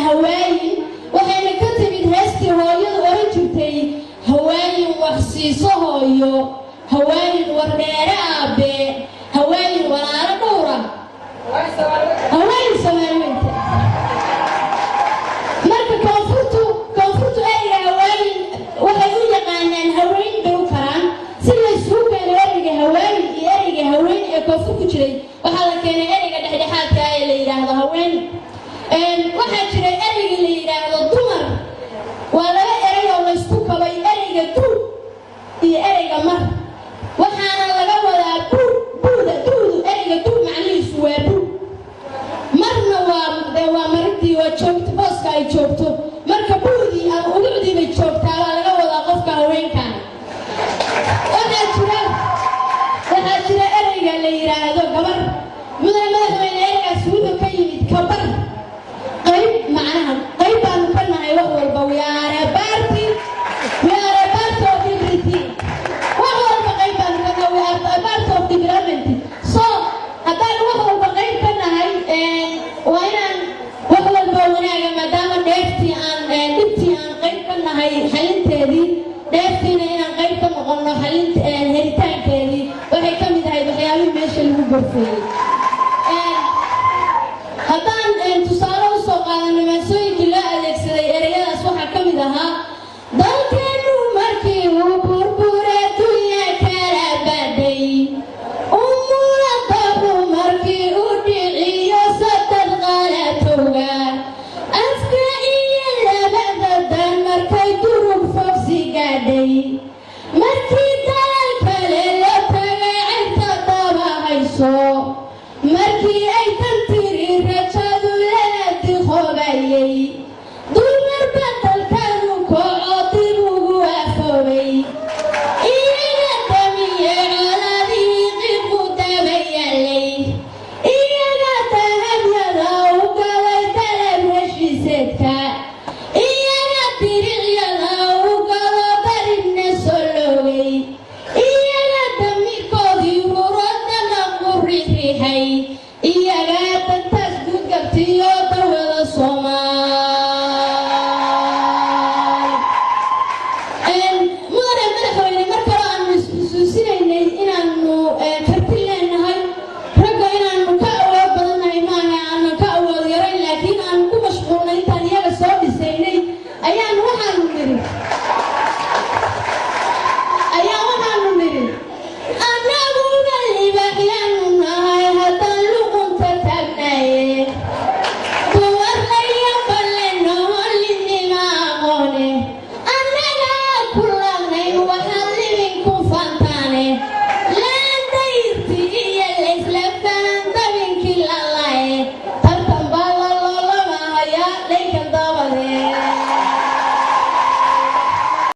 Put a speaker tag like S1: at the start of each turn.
S1: Hawaayin waxayna ka timid heestii hooyadu oran jirtay: "Hawaayin wax siiso hooyo, hawaayin wardheere aabe, hawaayin walaalo dhowra, hawaayin Soomaaliweynta." Marka koonfurtu ereyga hawaayin waxay u yaqaanaan haweyn bay u karaan. Si laysugu keenay ereyga hawaayin iyo ereyga haween ee koonfur ku jiray, waxaa la keenay ereyga dhexdhexaadka ee la yidhaahdo haween. Waxaa jiray ereyga la yidhaahdo dumar. Waa laba erey oo laysku kabay, ereyga du iyo ereyga mar. Waxaana laga wadaa bu, buuda, duudu. Ereyga du macnihiisu waa bu, marna waa maridii, waa joogto, booska ay joogto. Marka buudii ama uducdii bay joogtaa baa laga wadaa qofka haweenkan. Waxaa jira ereyga la yidhaahdo gabar. Mudane madaxweyne, ereygaas wuxuu ka yimid kabar, qayb. Macnaha qayb baanu ka nahay wax walba. We are a part of everything. Wax walba qayb baanu ka nahay. We are a part of development. So haddaan wax walba qayb ka nahay, waa inaan wax walba wanaaga, maadaama dheeftii aan dhibtii aan qayb ka nahay xalinteedii, dheeftiina inaan qayb ka noqonno xalint helitaankeedii, waxay ka mid ahayd waxyaabihii meesha lagu gorfeeyey. Haddaan tusaale usoo qaadano maansooyinkii loo adeegsaday ereyadaas, waxaa ka mid ahaa: Dalkeennu markii uu burbure, dunya kala baday, umuladabru markii uu dhiciyo sadad qalatowga, afka iyo labada dan markay durug fogsi gaadhay, markii dalal kale la tagay cayrta daba hayso, markii ay tan tiri rajadu lala diqoobayay, dumarba dalkanu kaco dib ugu afoobay, iyaga damiye coladii qiqu daba yaalay, iyaga dahabyada u galay dalab heshiiseedka, iyaga diricyada u galo baribna soloogay, iyaga damiirkoodii hurodana qurixriixay, iyaga dantaas guudgabtiyo